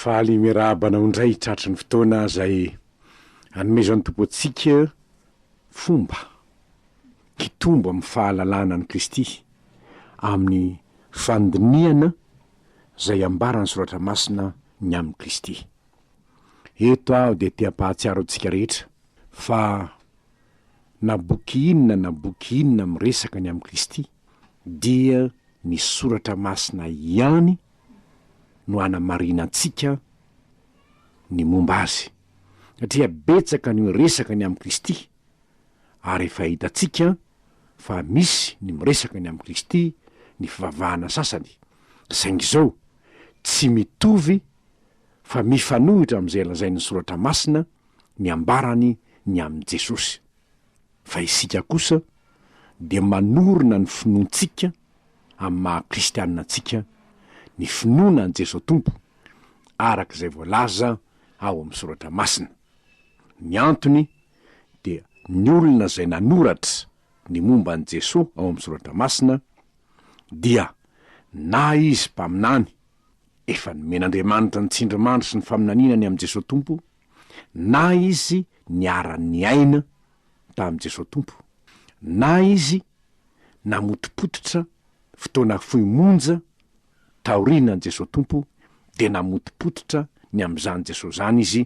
Faly miarahaba anao indray tratry ny fotoana izay anomezan'ny Tompo antsika fomba hitombo amin'ny fahalalana an'i Kristy amin'ny fandinihana izay ambaran'ny Soratra Masina ny amin'i Kristy. Eto aho dia te hampahatsiaro antsika rehetra fa na boky inona na boky inona miresaka ny amin'i Kristy dia ny Soratra Masina ihany no hanamarinantsika ny momba azy, satria betsaka ny miresaka ny amin'i Kristy, ary efa hitantsika fa misy ny miresaka ny amin'i Kristy ny fivavahana sasany, saingy izao tsy mitovy fa mifanohitra amin'izay lazain'ny Soratra Masina ny ambarany ny amin'i Jesosy. Fa isika kosa dia manorina ny finoantsika amin'ny maha kristianina antsika ny finoana an'i Jesoa Tompo araka izay voalaza ao amin'ny Soratra Masina. Ny antony dia ny olona izay nanoratra ny momba an'i Jesoa ao amin'ny Soratra Masina dia na izy mpaminany efa nomen'Andriamanitra ny tsindrimandry sy ny faminaniana ny amin'i Jesoa Tompo na izy niara-niaina tamin'i Jesoa Tompo, na izy namotopototra fotoana fohy monja taorianan'i Jesoa Tompo dia namotopototra ny amin'izany Jesoa izany izy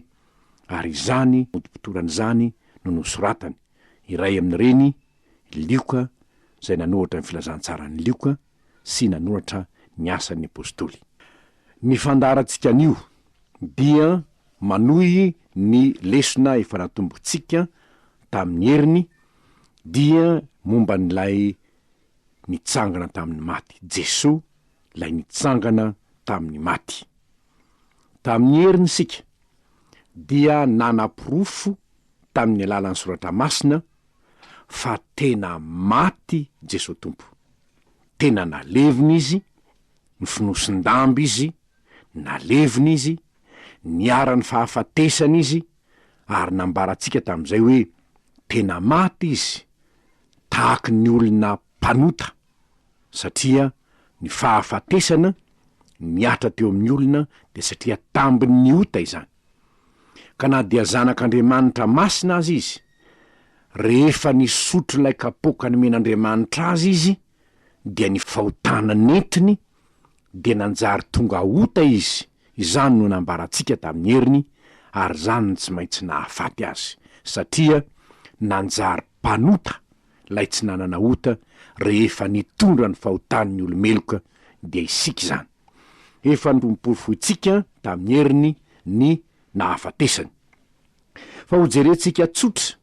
ary izany motopotorana izany no nosoratany, iray amin'ireny Lioka izay nanoratra ny filazantsaran'i Lioka sy nanoratra ny asan'ny Apostoly. Ny fandaharantsika anio dia manohy ny lesona efa natombotsika tamin'ny heriny dia momba an'ilay nitsangana tamin'ny maty, Jesoa ilay nitsangana tamin'ny maty. Tamin'ny heriny isika dia nanaporofo tamin'ny alalan'ny Soratra Masina fa tena maty Jesoa Tompo. Tena nalevina Izy, nofonosin-damba Izy, nalevina Izy, niharan'ny fahafatesana Izy, ary nambarantsika tamin'izay hoe tena maty Izy, tahaky ny olona mpanota, satria ny fahafatesana nihatra teo amin'ny olona dia satria tambin'ny ota izany. Ka na dia Zanak'Andriamanitra masina aza izy, rehefa nisotro ilay kapoaka nomen'Andriamanitra azy izy, dia ny fahotana nentiny dia nanjary tonga ota izy, izany no nambarantsika tamin'ny heriny, ary izany no tsy maintsy nahafaty azy, satria nanjary mpanota ilay tsy nanana ota rehefa nitondra ny fahotan'ny olo-meloka, dia isika izany. Efa noporofointsika tamin'ny heriny ny nahafatesany. Fa hojerentsika tsotra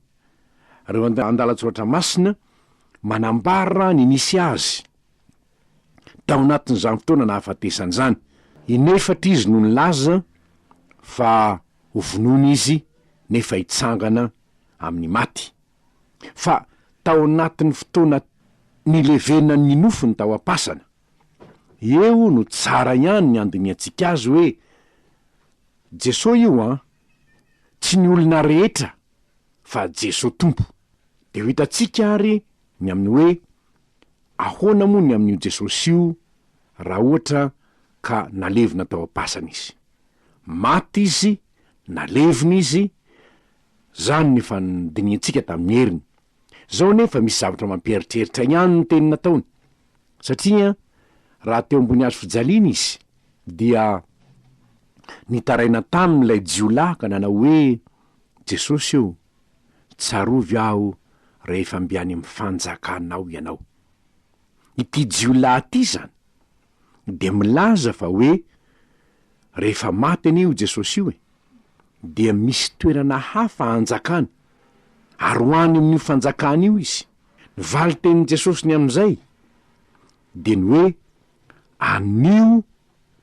ireo andalan-tsoratra masina manambara ny nisy azy tao anatin'izany fotoana nahafatesany izany. Inefatra izy no nilaza fa hovonoina izy nefa hitsangana amin'ny maty. Fa tao anatin'ny fotoana nilevenan'ny nofony tao am-pasana, Eo no tsara ihany ny handinihantsika azy hoe Jesoa io an! Tsy ny olona rehetra fa Jesoa Tompo. Dia ho hitantsika ary ny amin'ny hoe ahoana moa ny amin'io Jesosy io raha ohatra ka nalevina tao am-pasana izy. Maty izy, nalevina izy, zany no efa nodinihintsika tamin'ny heriny. Zao anefa misy zavatra mampieritreritra ihany ny teny nataony, satria raha teo ambony hazo fijaliana izy dia nitaraina taminy ilay jiolahy ka nanao hoe, Jesosy ô, tsarovy aho rehefa mby any amin'ny fanjakanao ianao. Ity jiolahy ity izany dia milaza fa hoe rehefa maty anie io Jesosy io e, dia misy toerana hafa hanjakany, ary ho any amin'io fanjakana io izy. Ny valin-tenin'i Jesosy ny amin'izay dia ny hoe, Anio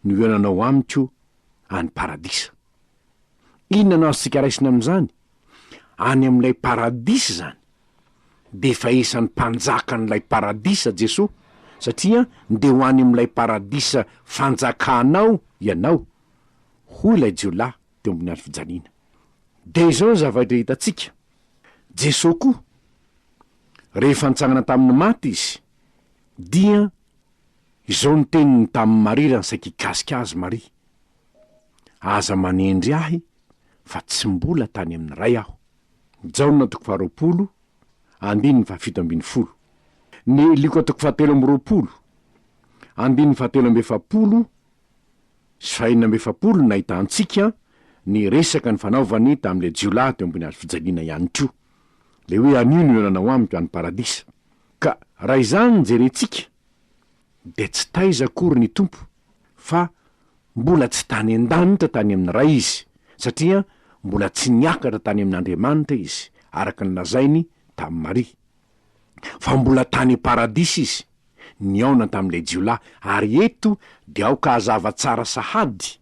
no hihaonanao amiko any Paradisa. Inona no azontsika raisina amin'izany? Any amin'ilay Paradisa izany, dia efa isan'ny mpanjakan'ilay Paradisa Jesoa, satria ndeha ho any amin'ilay Paradisa fanjakanao ianao, hoy ilay jiolahy teo ambony hazo fijaliana. Dia izao ny zavatra hitantsika, Jesoa koa, rehefa nitsangana tamin'ny maty Izy, dia izao ny teniny tamin'i Maria raha nisaika hikasika Azy Maria. Aza manendry Ahy, fa tsy mbola tany amin'ny Ray Aho. Jaona toko faharoapolo, andininy fahafito ambin'ny folo. Ny Lioka toko fahatelo amby roapolo, andininy fahatelo amby efapolo sy fahenina amby efapolo no nahitantsika ny resaka nifanaovany tamin'ilay jiolahy teo ambony hazo fijaliana ihany koa. Ilay hoe anio no hihaonanao amiko any paradisa. Ka raha izany no jerentsika dia tsy taiza akory ny Tompo fa mbola tsy tany an-danitra tany amin'ny Ray Izy satria mbola tsy niakatra tany amin'Andriamanitra Izy araka ny lazainy tamin'i Maria. Fa mbola tany am-paradisa Izy nihaona tamin'ilay jiolahy ary eto dia aoka hazava tsara sahady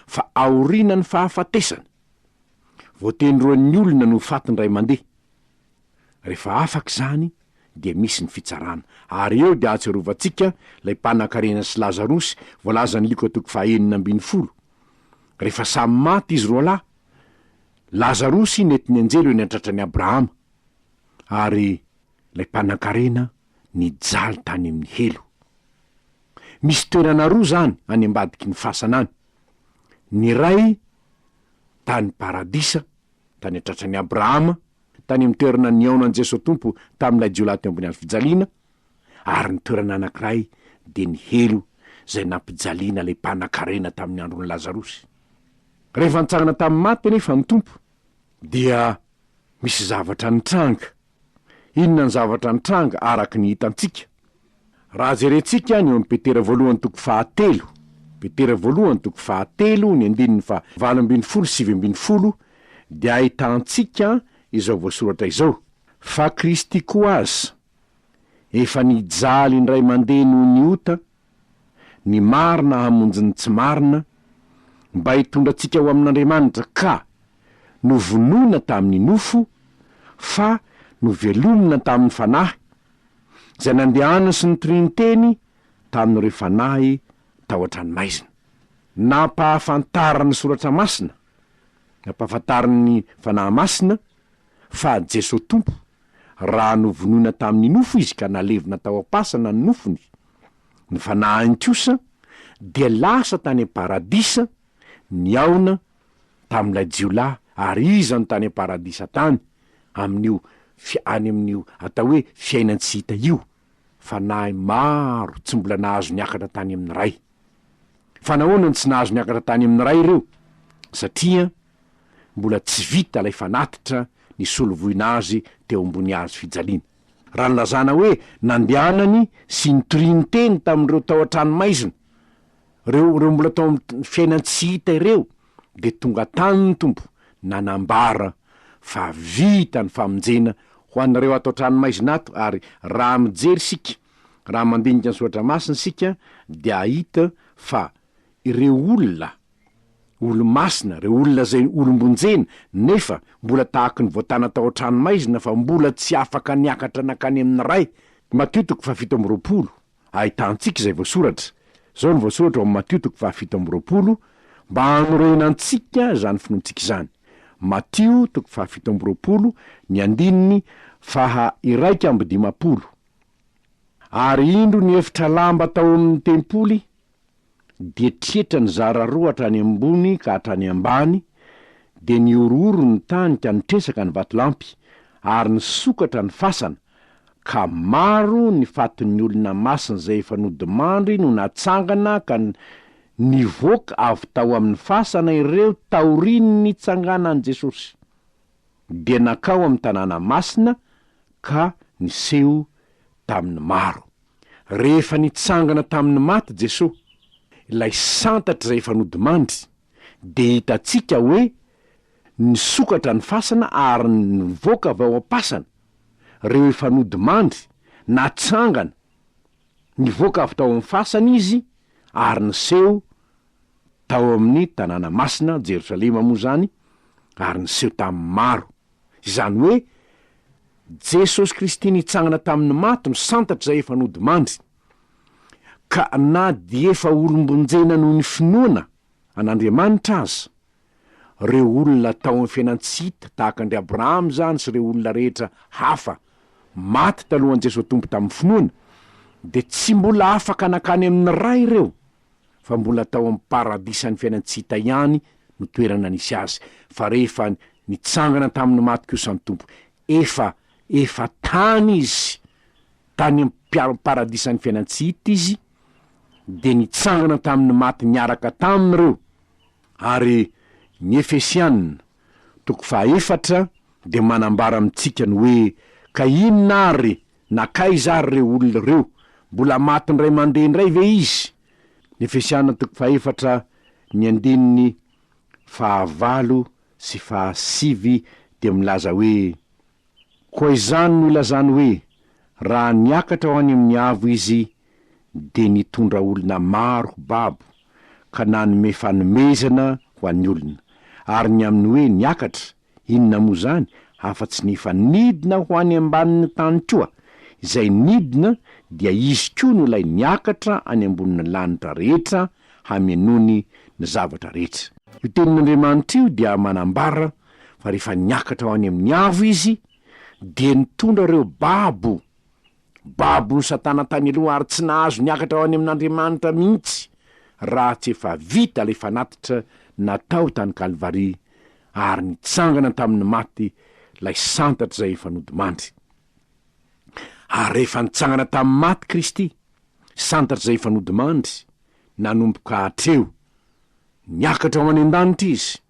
fa aorianan'ny fahafatesana voatendroan'ny olona no faty indray mandeha. Rehefa afaka izany dia misy ny fitsarana. Ary eo dia ahatsiarovantsika ilay mpanankarena sy Lazarosy voalazan'i Lioka toko faha-16. Rehefa samy maty izy roalahy, Lazarosy nentin'ny anjely ho eny an-tratran'i Abrahama, ary ilay mpanankarena nijaly tany amin'ny helo. Misy toerana roa izany any ambadiky ny fasana any. Ny iray tany paradisa, tany an-tratran'i Abrahama, tany amin'ny toerana nihaonan'i Jesoa Tompo tamin'ilay jiolahy teo ambony hazo fijaliana, ary ny toerana anankiray dia ny helo izay nampijaliana ilay mpanankarena tamin'ny andron'i Lazarosy. Rehefa nitsangana tamin'ny maty anefa ny Tompo, dia misy zavatra nitranga. Inona ny zavatra nitranga araka ny hitantsika? Raha jerentsika ny eo amin'ny Petera voalohany toko fahatelo, Petera voalohany toko fahatelo ny andininy faha 18 sy 19 dia ahitantsika izao voasoratra izao, Fa Kristy koa aza efa nijaly indray mandeha noho ny ota, ny marina hamonjy ny tsy marina, mba hitondra antsika ho amin'Andriamanitra, ka novonoina tamin'ny nofo, fa novelomina tamin'ny fanahy, izay nandehanany sy nitoriany teny tamin'ireo fanahy tao an-tranomaizina. Nampahafantarin'ny Soratra Masina, nampahafantarin'ny Fanahy Masina, fa Jesoa Tompo, raha novonoina tamin'ny nofo Izy ka nalevina tao am-pasana ny nofony, ny fanahiny kosa dia lasa tany am-paradisa nihaona tamin'ilay jiolahy ary iza no tany am-paradisa tany amin'io any amin'io atao hoe fiainan-tsy hita io? Fanahy maro tsy mbola nahazo niakatra tany amin'ny Ray. Fa nahoana no tsy nahazo niakatra tany amin'ny Ray ireo? Satria mbola tsy vita ilay fanatitra nisolovoina azy teo ambony hazo fijaliana. Raha nilazana hoe nandehanany sy nitoriany teny tamin'ireo tao an-tranomaizina, ireo ireo mbola tao amin'ny fiainan-tsy hita ireo, dia tonga tany ny Tompo nanambara fa vita ny famonjena ho anareo ato an-tranomaizina ato ary raha mijery isika, raha mandinika ny soratra masina isika dia hahita fa ireo olona Olo-masina, ireo olona izay olom-bonjena, nefa mbola tahaky ny voatana tao an-tranomaizina fa mbola tsy afaka niakatra nankany amin'ny Ray. Matio toko fahafito amby roapolo, ahitantsika izay voasoratra. Izao no voasoratra ao amin'ny Matio toko fahafito amby roapolo, mba hanorenantsika izany finoantsika izany. Matio toko fahafito amby roapolo, ny andininy faha 51. Ary indro ny efitra lamba tao amin'ny tempoly dia trietra nizara roa hatrany ambony ka hatrany ambany, dia nihorohoro ny tany ka nitresaka ny vatolampy, ary nisokatra ny fasana, ka maro ny fatin'ny olona masina izay efa nodimandry no natsangana ka nivoaka avy tao amin'ny fasana ireo taorian'ny nitsanganan'i Jesosy, dia nankao amin'ny tanàna masina ka niseho tamin'ny maro. Rehefa nitsangana tamin'ny maty Jesoa, ilay santatra izay efa nodimandry, dia hitantsika hoe nisokatra ny fasana ary nivoaka avy ao am-pasana ireo efa nodimandry, natsangana, nivoaka avy tao amin'ny fasana izy ary niseho tao amin'ny tanàna masina, Jerosalema moa izany, ary niseho tamin'ny maro. Izany hoe, Jesosy Kristy nitsangana tamin'ny maty no santatra izay efa nodimandry. Ka na dia efa olom-bonjena noho ny finoana an'Andriamanitra aza, ireo olona tao amin'ny fiainan-tsy hita tahaka an-dry Abrahama izany sy ireo olona rehetra hafa maty talohan'i Jesoa Tompo tamin'ny finoana, dia tsy mbola afaka nankany amin'ny Ray ireo, fa mbola tao amin'ny paradisan'ny fiainan-tsy hita ihany. no toerana nisy azy, fa rehefa nitsangana tamin'ny maty kosa ny Tompo, efa, efa tany izy, tany am-piar- paradisan'ny fiainan-tsy hita izy, dia nitsangana tamin'ny maty niaraka taminy ireo, ary ny Efesiana toko fahaefatra dia manambara amintsika ny hoe, Ka inona ary Nankaiza ary ireo olona ireo? Mbola maty indray mandeha indray ve izy? Ny Efesiana toko fahefatra ny andininy fahavalo sy fahasivy dia milaza hoe, Koa izany no ilazany hoe, Raha niakatra ho any amin'ny avo izy, dia nitondra olona maro ho babo, ka nanome fanomezana ho an'ny olona. Ary ny amin'ny hoe niakatra, Inona moa izany afa-tsy ny efa nidina ho any ambanin'ny tany koa? Izay nidina dia izy koa no ilay niakatra any ambonin'ny lanitra rehetra hamenoany ny zavatra rehetra. Io tenin'Andriamanitra io dia manambara fa rehefa niakatra ho any amin'ny avo izy dia nitondra ireo babo Babon'i Satana tany aloha ary tsy nahazo niakatra ho any amin'Andriamanitra mihitsy raha tsy efa vita ilay fanatitra natao tany Kalvary ary nitsangana tamin'ny maty ilay santatra izay efa nodimandry. Ary rehefa nitsangana tamin'ny maty Kristy, santatra izay efa nodimandry, nanomboka hatreo, Niakatra ho any an-danitra izy,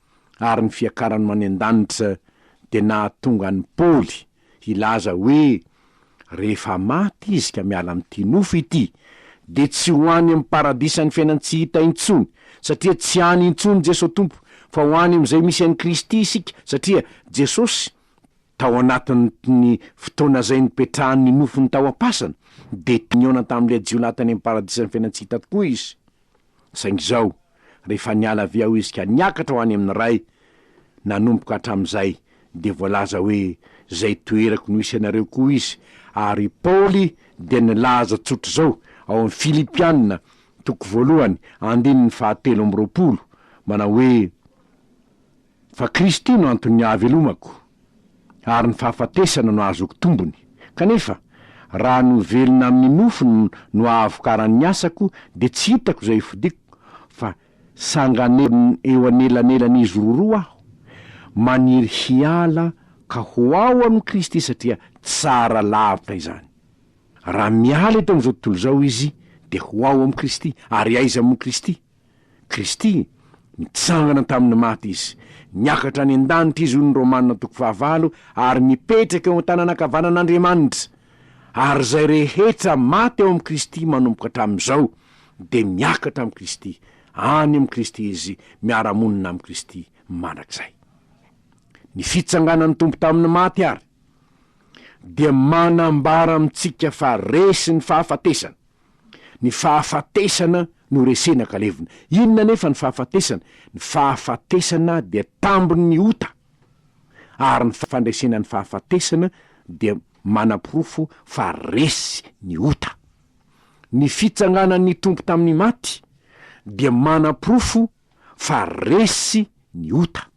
ary ny fiakarany ho any an-danitra dia nahatonga an'i Paoly hilaza hoe rehefa maty izy ka miala amin'ity nofo ity, dia tsy ho any amin'ny paradisan'ny fiainan-tsy hita intsony, satria tsy any intsony Jesoa Tompo, fa ho any amin'izay misy an'i Kristy isika, satria Jesosy, tao anatin'ny fotoana izay nipetrahan'ny nofony tao am-pasana, dia nihaona tamin'ilay jiolahy tany amin'ny paradisan'ny fiainan-tsy hita tokoa izy. Saingy izao, rehefa niala avy ao izy ka niakatra ho any amin'ny Ray, nanomboka hatramin'izay, dia voalaza hoe, Izay toerako no hisy anareo koa izy. Ary i Paoly dia nilaza tsotr'izao, ao amin'ny Filipiana, toko voalohany, andininy fahatelo amby 20, manao hoe, Fa Kristy no anton'ny ahavelomako, ary ny fahafatesana no ahazoako tombony. Kanefa, raha ny ho velona amin'ny nofo no ahavokaran'ny asako, dia tsy hitako izay hofidiko, fa sangany eo anelanelan'izy roroa aho, maniry hiala ka ho ao amin'i Kristy satria tsara lavitra izany. Raha miala eto amin'izao tontolo izao izy, dia ho ao amin'i Kristy, ary aiza moa Kristy? Kristy, nitsangana tamin'ny maty Izy. Niakatra any an-danitra Izy, hoy ny Romana toko fahavalo, ary mipetraka eo an-tanana ankavanan'Andriamanitra. Ary izay rehetra maty ao amin'i Kristy manomboka hatramin'izao dia miakatra amin'i Kristy, any amin'i Kristy izy, miara-monina amin'i Kristy mandrakizay. Ny fitsanganan'ny Tompo tamin'ny maty àry dia manambara amintsika fa resy ny fahafatesana. Ny fahafatesana no resena ka levona. Inona anefa ny fahafatesana? Ny fahafatesana dia tambin'ny ota, ary ny fandresena ny fahafatesana dia manaporofo fa resy ny ota. Ny fitsanganan'ny Tompo tamin'ny maty dia manaporofo fa resy ny ota,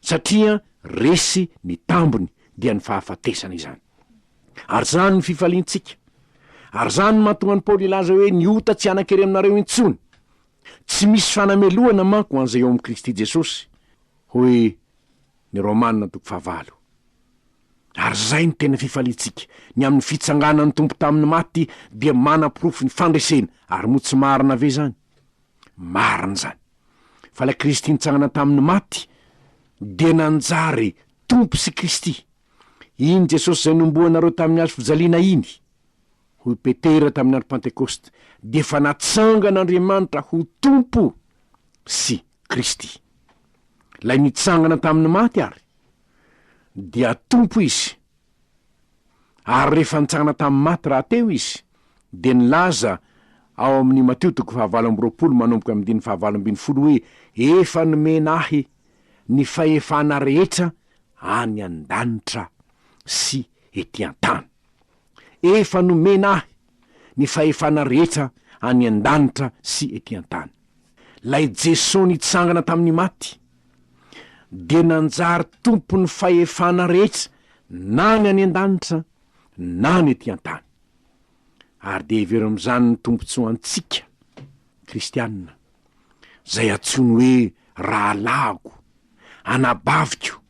satria resy ny tambiny dia ny fahafatesana izany. Ary izany no fifaliantsika. Ary izany no mahatonga an'i Paoly hilaza hoe ny ota tsy hanan-kery aminareo intsony. Tsy misy fanamelohana manko ho an'izay ao amin'i Kristy Jesosy, hoy ny Romana toko fahavalo. Ary izay no tena fifaliantsika. Ny amin'ny fitsanganan'ny Tompo tamin'ny maty dia manaporofo ny fandresena. Ary moa tsy marina ve izany? Marina izany. Fa ilay Kristy nitsangana tamin'ny maty dia nanjary Tompo sy Kristy. Iny Jesosy izay nombohanareo tamin'ny hazo fijaliana iny, hoy Petera tamin'ny andro Pantekosta, dia efa natsangan'Andriamanitra ho Tompo sy Kristy. Ilay nitsangana tamin'ny maty àry dia Tompo Izy, ary rehefa nitsangana tamin'ny maty rahateo Izy, dia nilaza ao amin'ny Matio toko fahavalo amby 20 manomboka amin'ny andininy fahavalo 18 hoe, Efa nomena Ahy ny fahefana rehetra any an-danitra sy ety an-tany. Efa nomena ahy ny fahefana rehetra any an-danitra sy ety an-tany. Ilay Jesoa nitsangana tamin'ny maty dia nanjary tompon'ny fahefana rehetra na ny any an-danitra na ny ety an-tany. Ary dia hevero amin'izany ny tombontsoantsika kristiana, izay antsoiny hoe. Rahalahiko, anabaviko,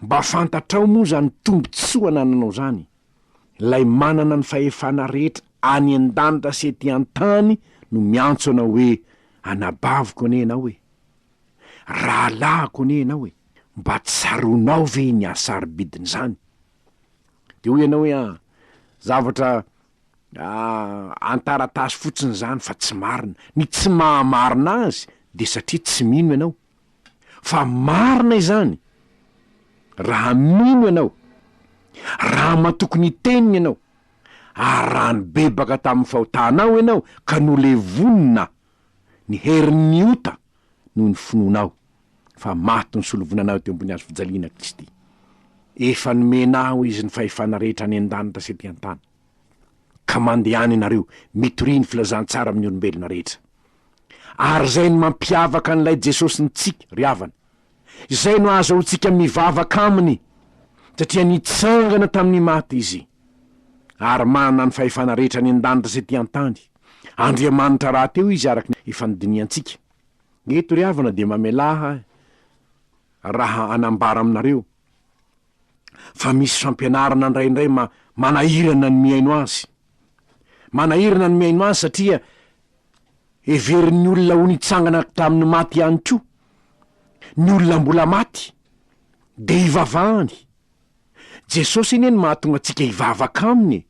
mba fantatrao moa izany tombontsoa anananao izany? Ilay manana ny fahefana rehetra any an-danitra sy ety an-tany no miantso anao hoe, Anabaviko anie ianao e! Rahalahiko anie ianao e! Mba tsaroanao ve ny hasarobidin'izany? Dia hoy ianao hoe, Ah, zavatra an-taratasy fotsiny izany fa tsy marina. Ny tsy maha-marina azy dia satria tsy mino ianao. Fa marina izany raha mino ianao, raha matoky ny teniny ianao, ary raha nibebaka tamin'ny fahotanao ianao ka nolevonina ny herin'ny ota noho ny finoanao fa maty nisolo voina anao teo ambony hazo fijaliana Kristy. Efa nomena aho Izy ny fahefana rehetra any an-danitra sy ety an-tany. Ka mandehana ianareo mitoria ny filazantsara amin'ny olombelona rehetra. Ary izay no mampiavaka an'ilay Jesosintsika, ry havana. Izay no ahazahoantsika mivavaka Aminy, satria nitsangana tamin'ny maty Izy, ary manana ny fahefana rehetra any an-danitra sy ety an-tany. Andriamanitra rahateo Izy araka ny efa nodinihantsika. Eto ry havana dia mamelà ahy raha hanambara aminareo fa misy fampianarana indraindray ma manahirana ny mihaino azy. Manahirana ny mihaino azy satria heverin'ny olona ho nitsangana tamin'ny maty ihany koa ny olona mbola maty dia ivavahany. Jesosy anie no mahatonga antsika hivavaka aminy e!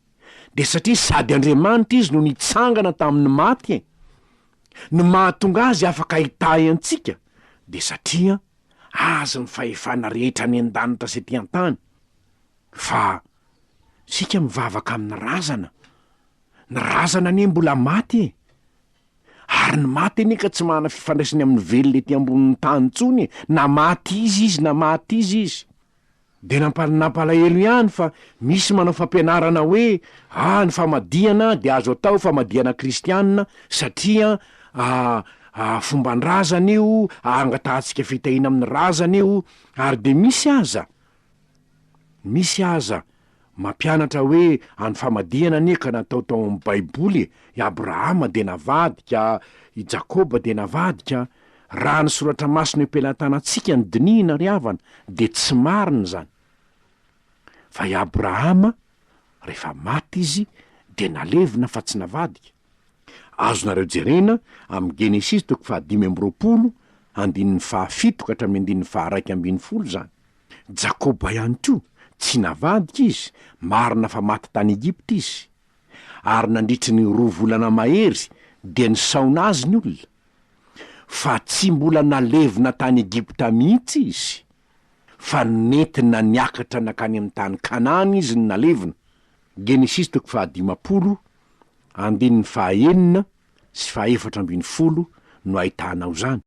Dia satria sady Andriamanitra Izy no nitsangana tamin'ny maty e! Ny mahatonga Azy afaka hitahy antsika dia satria Azy ny fahefana rehetra any an-danitra sy ety an-tany. Fa isika mivavaka amin'ny razana, ny razana anie mbola maty e! Ary ny maty anie ka tsy manana fifandraisany amin'ny velona ety ambonin'ny tany intsony e, na maty iza izy na maty iza izy. Dia nampa- nampalahelo ihany fa misy manao fampianarana hoe ah ny famadihana dia azo atao famadihana kristianina satria fomban-drazana io, angatahantsika fitahiana amin'ny razana io, ary dia misy aza, misy aza mampianatra hoe any famadihana anie ka natao tao amin'ny baiboly e, i Abrahama dia navadika, i Jakoba dia navadika, raha ny soratra masina eo am-pelatanantsika no dinihina ry havana dia tsy marina izany, fa i Abrahama rehefa maty izy dia nalevina fa tsy navadika, azonareo jerena amin'ny Genesisy toko fahadimy amby roapolo andininy fahafito ka hatramin'ny andininy faha-iraika ambin'ny folo izany. Jakoba ihany koa, tsy navadika izy, marina fa maty tany Egypta izy, ary nandritry ny roa volana mahery dia nisaona azy ny olona, fa tsy mbola nalevina tany Egypta mihitsy izy, fa nentina niakatra nankany amin'ny tany Kanana izy no nalevina, Genesisy toko fahadimampolo, andininy fahaenina sy fahaefatra ambin'ny folo no ahitanao izany.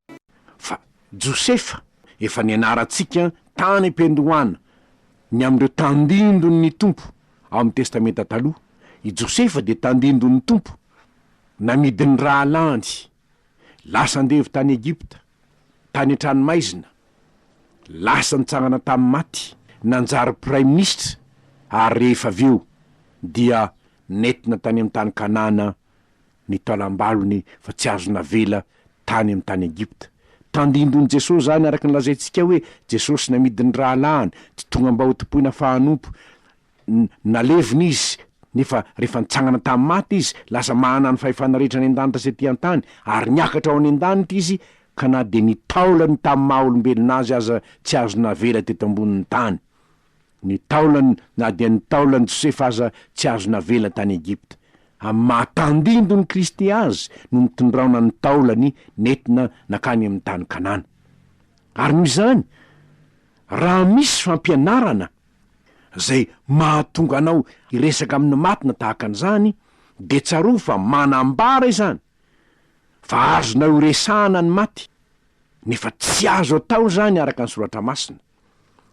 Fa Josefa, efa nianarantsika tany am-piandohana ny amin'ireo tandindon'ny Tompo ao amin'ny Testamenta Taloha, i Josefa dia tandindon'ny Tompo, namidin'ny rahalahiny, lasa andevo tany Egypta, tany an-tranomaizina, lasa nitsangana tamin'ny maty, nanjary praiminisitra, ary rehefa avy eo dia nentina tany amin'ny tany Kanana ny taolam-balony fa tsy azo navela tany amin'ny tany Egypta. Tandindon'i Jesosy izany araka ny lazaintsika hoe Jesosy namidy ny rahalahiny, tsy tonga mba hotompoina fa hanompo. Nalevina izy nefa rehefa nitsangana tamin'ny maty izy, lasa manana ny fahefana rehetra any an-danitra sy ety an-tany ary niakatra ho any an-danitra izy ka na dia ny taolany tamin'ny maha olombelona azy aza tsy azo navela teto ambonin'ny tany. Ny taolany, na dia ny taolan'i Josefa aza tsy azo navela tany Egypta. Amin'ny maha tandindon'i Kristy azy no nitondraona ny taolany nentina nankany amin'ny tany Kanana. Ary noho izany, raha misy fampianarana izay mahatonga anao hiresaka amin'ny maty na tahaka an'izany, dia tsarovy fa manambara izany fa azonao iresahana ny maty, nefa tsy azo atao izany araka ny Soratra Masina.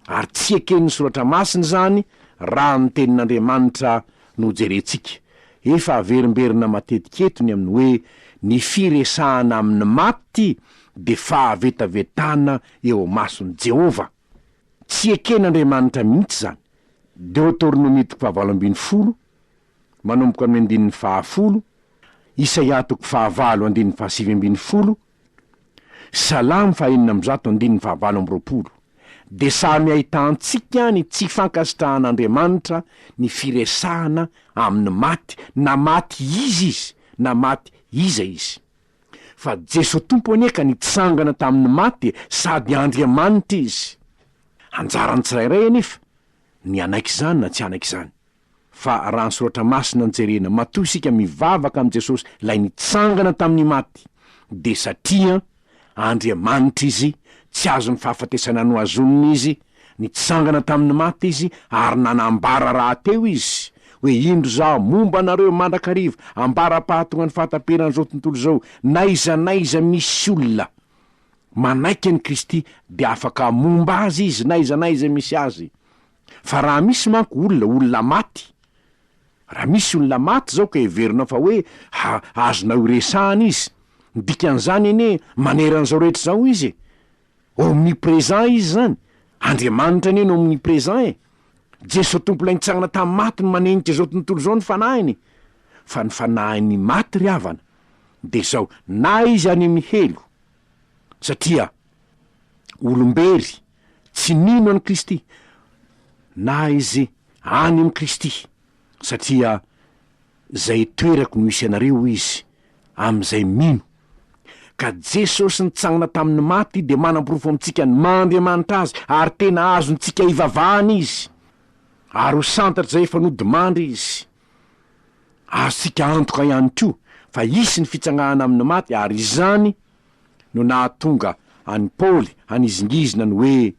Ary tsy eken'ny Soratra Masina izany raha ny Tenin'Andriamanitra no jerentsika. Efa averimberina matetika eto ny amin'ny hoe ny firesahana amin'ny maty dia fahavetavetana eo imason'i Jehovah. Tsy eken'Andriamanitra mihitsy izany. Deoteronomia toko fahavalo ambin'ny folo, manomboka amin'ny andininy fahafolo, Isaia toko fahavalo andininy fahasivy ambin'ny folo. Salamo faha 106 andininy faha 28 dia samy ahitantsika ny tsy fankasitrahan'Andriamanitra ny firesahana amin'ny maty na maty iza izy na maty iza izy. Fa Jeso Tompo anie ka nitsangana tamin'ny maty sady Andriamanitra Izy. Anjaran'ny tsirairay anefa ny hanaiky izany na tsy hanaiky izany. Fa raha ny Soratra Masina no jerena, matoa isika mivavaka amin'i Jesosy ilay nitsangana tamin'ny maty, dia satria Andriamanitra Izy, tsy azon'ny fahafatesana nohazonina Izy, nitsangana tamin'ny maty Izy, ary nanambara rahateo Izy, hoe indro Izaho momba anareo mandrakariva, ambara-pahatongan'ny fahataperan'izao tontolo izao, n'aiza n'aiza misy olona manaiky an'i Kristy dia afaka momba azy Izy n'aiza n'aiza misy azy. Fa raha misy manko olona, olona maty, raha misy olona maty zao ka heverinao fa hoe ha azonao iresahana izy, ny dikan'izany anie maneran'izao rehetra izao izy e! Omnipresent izy zany, Andriamanitra anie no omnipresent e! Jeso Tompo ilay nitsangana tamin'ny maty no manenika izao tontolo izao ny fanahiny, fa ny fanahin'ny maty ry havana dia izao, na izy any amin'ny helo, satria olom-bery tsy nino an'i Kristy, na izy any amin'i Kristy, satria izay toerako no hisy anareo, hoy Izy, amin'izay mino. Ka Jesosy nitsangana tamin'ny maty dia manamporofo amintsika ny maha Andriamanitra Azy, ary tena azontsika ivavahana Izy, ary ho santatr'izay efa nodimandry Izy. Azontsika antoka ihany koa fa hisy ny fitsanganana amin'ny maty, ary izany no nahatonga an'i Paoly hanizingizina ny hoe,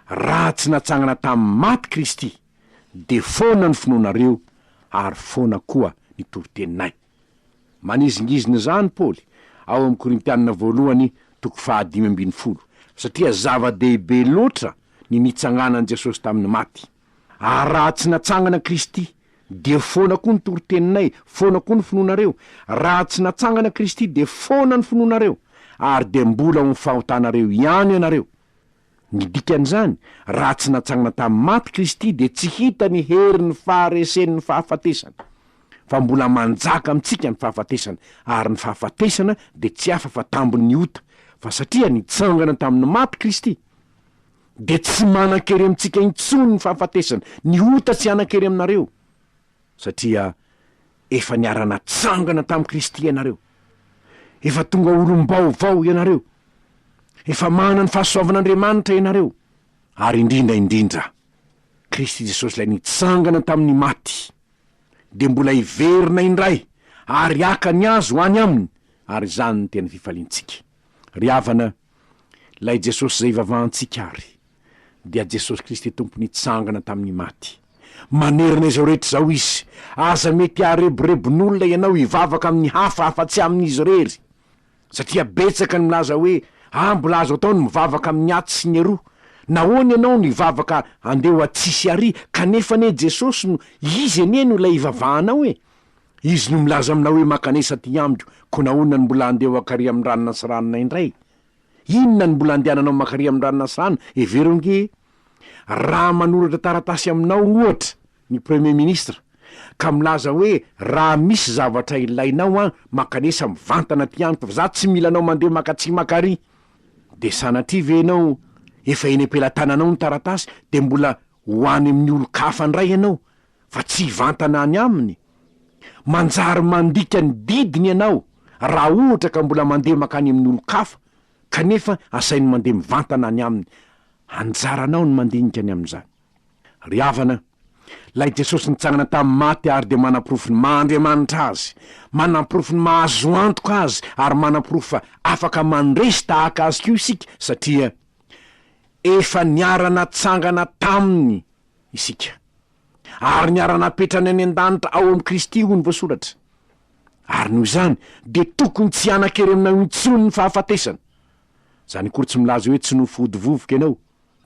Raha tsy natsangana tamin'ny maty Kristy, dia foana ny finoanareo ary foana koa ny toriteninay. Manizingizina izany Paoly ao amin'ny Korintianina voalohany toko fahadimy ambinifolo, satria zava-dehibe loatra ny nitsanganan'i Jesosy tamin'ny maty. Ary raha tsy natsangana Kristy, dia foana koa ny toriteninay, foana koa ny finoanareo. Raha tsy natsangana Kristy, dia foana ny finoanareo, ary dia mbola ao amin'ny fahotanareo ihany ianareo. Ny dikan'izany, raha tsy natsangana tamin'ny maty Kristy, dia tsy hita ny herin'ny faharesen'ny fahafatesana, fa mbola manjaka amintsika ny fahafatesana, ary ny fahafatesana dia tsy hafa fa tambin'ny ota, fa satria nitsangana tamin'ny maty Kristy, dia tsy manan-kery amintsika intsony ny fahafatesana, ny ota tsy hanan-kery aminareo, satria efa niara-natsangana tamin'i Kristy ianareo, efa tonga olom-baovao ianareo, efa manana ny fahasoavan'Andriamanitra ianareo, ary indrindra indrindra, Kristy Jesosy ilay nitsangana tamin'ny maty, dia mbola hiverina indray ary haka ny azy ho any aminy, ary izany no tena fifaliantsika. Ry havana, Ilay Jesosy izay ivavahantsika àry, dia Jesosy Kristy Tompo nitsangana tamin'ny maty. Manerana izao rehetra izao Izy. Aza mety haharebirebin'olona ianao hivavaka amin'ny hafa afa-tsy amin'Izy irery. Satria betsaka ny milaza hoe, Ah, mbola azo atao ny mivavaka amin'ny atsy sy ny eroa. Nahoana ianao no hivavaka andeha ho atsy sy ary, kanefa anie Jesosy no, Izy anie no ilay ivavahanao e! Izy no milaza aminao hoe mankanesa aty amiko, koa nahoana no mbola handeha ho akary amin'ny ranona sy ranona indray? Inona no mbola handehananao mankary amin'ny ranona sy ranona? Hevero ange raha manoratra taratasy aminao ohatra ny Premier ministre ka milaza hoe raha misy zavatra ilainao an, mankanesa mivantana aty amiko fa za tsy mila anao mandeha makatsy makary. Dia sanatria ve ianao efa eny am-pelatananao ny taratasy dia mbola ho any amin'ny olon-kafa indray ianao fa tsy hivantana any aminy. Manjary mandika ny didiny ianao raha ohatra ka mbola mandeha mankany amin'ny olon-kafa kanefa asainy mandeha mivantana any aminy. Anjaranao ny mandinika ny amin'izany. Ry havana, ilay Jesosy nitsangana tamin'ny maty ary dia manaporofo ny maha Andriamanitra Azy, manaporofo ny maha azo antoka Azy ary manaporofo fa afaka mandresy tahaka Azy koa isika satria efa niara-natsangana taminy isika. Ary niara-napetrany any an-danitra ao amin'i Kristy, hoy ny voasoratra. Ary noho izany, dia tokony tsy hanan-kery aminao intsony ny fahafatesana. Izany akory tsy milaza hoe tsy nofo hody vovoka ianao.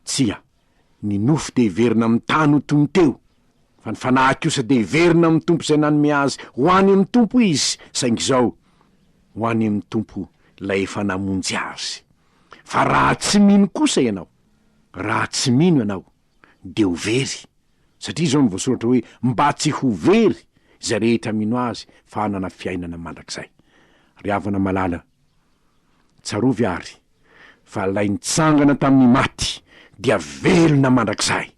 Tsia. Ny nofo dia hiverina amin'ny tany ho toy ny teo, fa ny fanahy kosa dia hiverina amin'ny Tompo izay nanome azy ho any amin'ny Tompo izy, saingy izao, ho any amin'ny Tompo ilay efa namonjy azy. Fa raha tsy mino kosa ianao, raha tsy mino ianao, dia ho very, satria izao no voasoratra hoe, mba tsy ho very izay rehetra mino Azy fa hanana fiainana mandrakizay. Ry havana malala, tsarovy àry. Fa ilay nitsangana tamin'ny maty dia velona mandrakizay.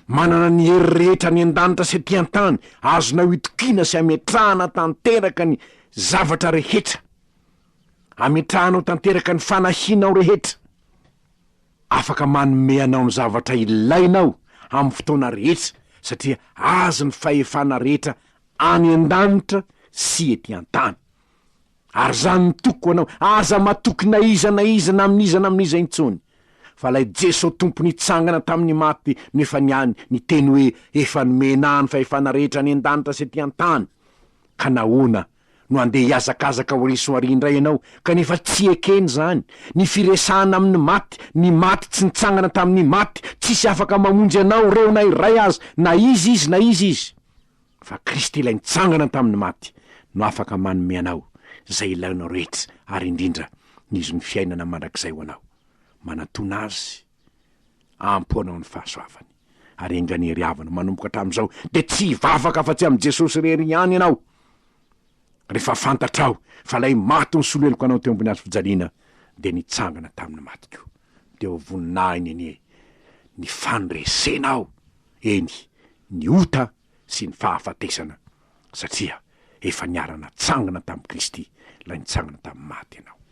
Manana ny hery rehetra any an-danitra sy aty an-tany, azonao itokiana sy ametrahana tanteraka ny zavatra rehetra. Ametrahanao tanteraka ny fanahianao rehetra. Afaka manome anao ny zavatra ilainao amin'ny fotoana rehetra satria Azy ny fahefana rehetra any an-danitra sy ety an-tany. Ary izany no toko ho anao, aza matoky na iza na iza na amin'iza na amin'iza intsony, fa ilay Jeso Tompo nitsangana tamin'ny maty no efa niany niteny hoe, Efa nomena ahy ny fahefana rehetra any an-danitra sy ety an-tany. Ka nahoana no handeha hihazakazaka ho risoaria indray ianao, kanefa tsy ekeny izany? Ny firesahana amin'ny maty, ny maty tsy nitsangana tamin'ny maty, tsisy afaka mamonjy anao ireo na iray aza, na iza izy na iza izy. Fa Kristy ilay nitsangana tamin'ny maty no afaka manome anao izay ilainao rehetra ary indrindra ny zon'ny fiainana mandrakizay ho anao. Manatòna Azy, ampy ho anao ny fahasoavany. Ary enga anie ry havana, manomboka hatramin'izao dia tsy hivavaka afa-tsy amin'i Jesosy irery ihany ianao. Rehefa fantatrao fa ilay maty nisolo heloka anao teo ambony hazo fijaliana dia nitsangana tamin'ny maty koa, dia ho voninahiny anie ny fandresenao, eny, ny ota sy ny fahafatesana, satria efa niara-natsangana tamin'i Kristy, ilay nitsangana tamin'ny maty ianao.